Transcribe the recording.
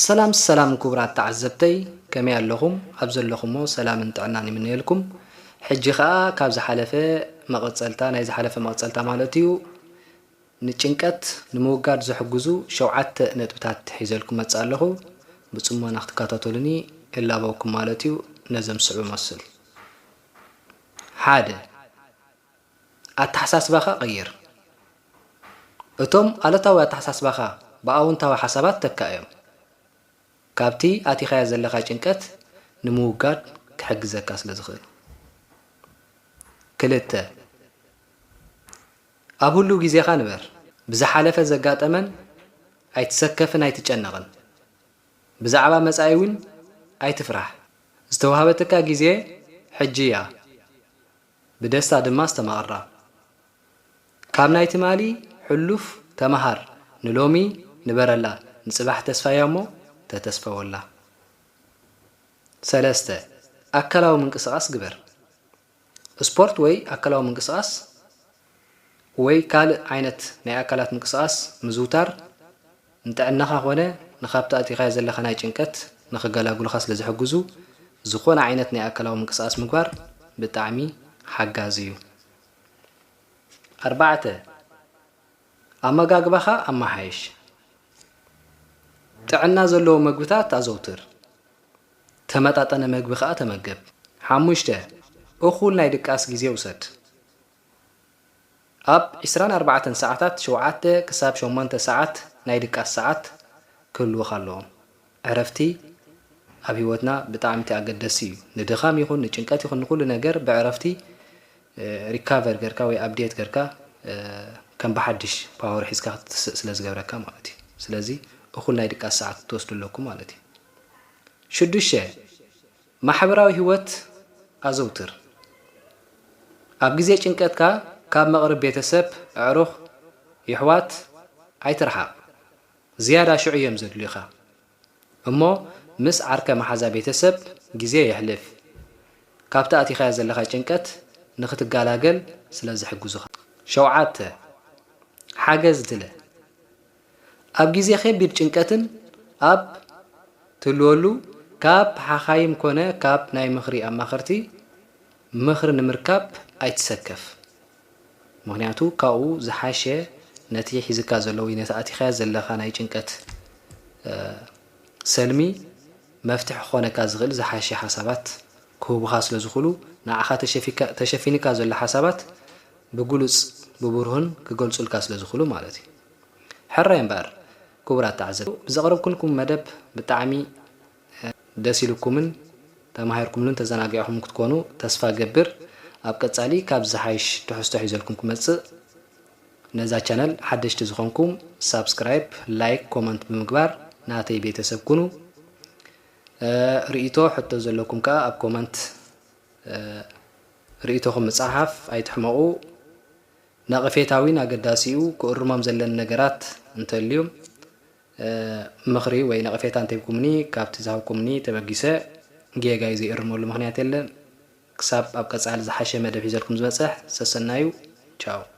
ሰላም ሰላም ክቡራት ተዓዘብተይ፣ ከመይ ኣለኹም? ኣብ ዘለኹሞ ሰላምን ጥዕናን ይምነየልኩም። ሕጂ ኸኣ ካብ ዝሓለፈ መቐጸልታ፣ ናይ ዝሓለፈ መቐጸልታ ማለት እዩ፣ ንጭንቀት ንምውጋድ ዝሕግዙ ሸውዓተ ነጥብታት ሒዘልኩም መጽእ ኣለኹ። ብጽሞና ክትከታተሉኒ እላበወኩም ማለት እዩ። ነዘም ስዑ መስል። ሓደ፣ ኣተሓሳስባኻ ቀይር። እቶም ኣሉታዊ ኣተሓሳስባኻ ብኣወንታዊ ሓሳባት ተካእዮም። ካብቲ ኣቲኻዮ ዘለኻ ጭንቀት ንምውጋድ ክሕግዘካ ስለ ዝኽእል። ክልተ፣ ኣብ ህሉው ግዜኻ ንበር። ብዝሓለፈ ዘጋጠመን ኣይትሰከፍን ኣይትጨነቕን። ብዛዕባ መጻኢ እውን ኣይትፍራሕ። ዝተዋህበትካ ግዜ ሕጂ እያ። ብደስታ ድማ ኣስተማቕራ። ካብ ናይ ትማሊ ሕሉፍ ተመሃር፣ ንሎሚ ንበረላ፣ ንጽባሕ ተስፋያ እሞ ተተስፈወላ። ሰለስተ፣ ኣካላዊ ምንቅስቓስ ግበር። ስፖርት ወይ ኣካላዊ ምንቅስቓስ ወይ ካልእ ዓይነት ናይ ኣካላት ምንቅስቓስ ምዝውታር ንጥዕናኻ ኾነ ንኻብቲ ኣቲኻዮ ዘለኻ ናይ ጭንቀት ንኽገላግሉኻ ስለ ዝሕግዙ፣ ዝኾነ ዓይነት ናይ ኣካላዊ ምንቅስቓስ ምግባር ብጣዕሚ ሓጋዚ እዩ። ኣርባዕተ፣ ኣመጋግባኻ ኣመሓይሽ። ጥዕና ዘለዎ መግብታት ኣዘውትር። ተመጣጠነ መግቢ ኸኣ ተመገብ። ሓሙሽተ፣ እኹል ናይ ድቃስ ግዜ ውሰድ። ኣብ ዕስራን ኣርባዕተን ሰዓታት ሸውዓተ ክሳብ ሸሞንተ ሰዓት ናይ ድቃስ ሰዓት ክህልወኻ ኣለዎም። ዕረፍቲ ኣብ ህይወትና ብጣዕሚ እቲ ኣገደሲ እዩ። ንድኻም ይኹን ንጭንቀት ይኹን ንኹሉ ነገር ብዕረፍቲ፣ እ፣ ሪካቨር ገርካ ወይ ኣፕዴት ገርካ፣ እ፣ ከም ብሓድሽ ፓወር ሒዝካ ክትስእ ስለ ዝገብረካ ማለት እዩ። ስለዚ እኹል ናይ ድቃስ ሰዓት ክትወስዱ ኣለኩም ማለት እዩ። ሽዱሽተ፣ ማሕበራዊ ህይወት ኣዘውትር። ኣብ ግዜ ጭንቀትካ ካብ መቕርብ ቤተሰብ፣ ኣዕሩኽ፣ የሕዋት ኣይትርሓቕ። ዝያዳ ሽዑ እዮም ዘድልዩኻ። እሞ ምስ ዓርከ መሓዛ ቤተሰብ ግዜ የሕልፍ። ካብቲ ኣቲኻዮ ዘለኻ ጭንቀት ንኽትገላገል ስለ ዝሕግዙኻ። ሸውዓተ፣ ሓገዝ ድለ። ኣብ ግዜ ከቢድ ጭንቀትን ኣብ ትህልወሉ፣ ካብ ሓኻይም ኮነ ካብ ናይ ምኽሪ ኣማኸርቲ ምኽሪ ንምርካብ ኣይትሰከፍ። ምኽንያቱ ካብኡ ዝሓሸ ነቲ ሒዝካ ዘሎ ወይ ነቲ ኣቲኻዮ ዘለኻ ናይ ጭንቀት፣ እ፣ ሰልሚ መፍትሒ ክኾነካ ዝኽእል ዝሓሸ ሓሳባት ክህቡኻ ስለ ዝኽእሉ፣ ንዓኻ ተሸፊካ-፣ ተሸፊንካ ዘሎ ሓሳባት ብግሉጽ ብብሩህን ክገልጹልካ ስለ ዝኽእሉ ማለት እዩ። ሕራይ እምበኣር ክቡራት ተዓዘብቲ፣ ብዘቕረብኩልኩም መደብ ብጣዕሚ ደስ ኢልኩምን ተማሂርኩምሉን ተዘናጊዕኹም ክትኮኑ ተስፋ ገብር። ኣብ ቀጻሊ ካብ ዝሓይሽ ትሕዝቶ ሒዘልኩም ክመጽእ ነዛ ቻነል ሓደሽቲ ዝኾንኩም ሳብስክራይብ፣ ላይክ፣ ኮመንት ብምግባር ናተይ ቤተሰብ ኩኑ። እ፣ ርእይቶ፣ ሕቶ ዘለኩም ከኣ ኣብ ኮመንት፣ እ፣ ርእይቶኹም ምጽሓፍ ኣይትሕመቑ። ነቐፌታ እውን ኣገዳሲ እዩ። ክእርሞም ዘለኒ ነገራት እንተልዩ፣ እ፣ ምኽሪ ወይ ነቐፌታ እንተሂብኩምኒ፣ ካብቲ ዝሃብኩምኒ ተበጊሰ ጌጋይ ዘይእርመሉ ምኽንያት የለን። ክሳብ ኣብ ቀጻሊ ዝሓሸ መደብ ሒዘልኩም ዝበጽሕ፣ ሰሰናዩ። ቻው።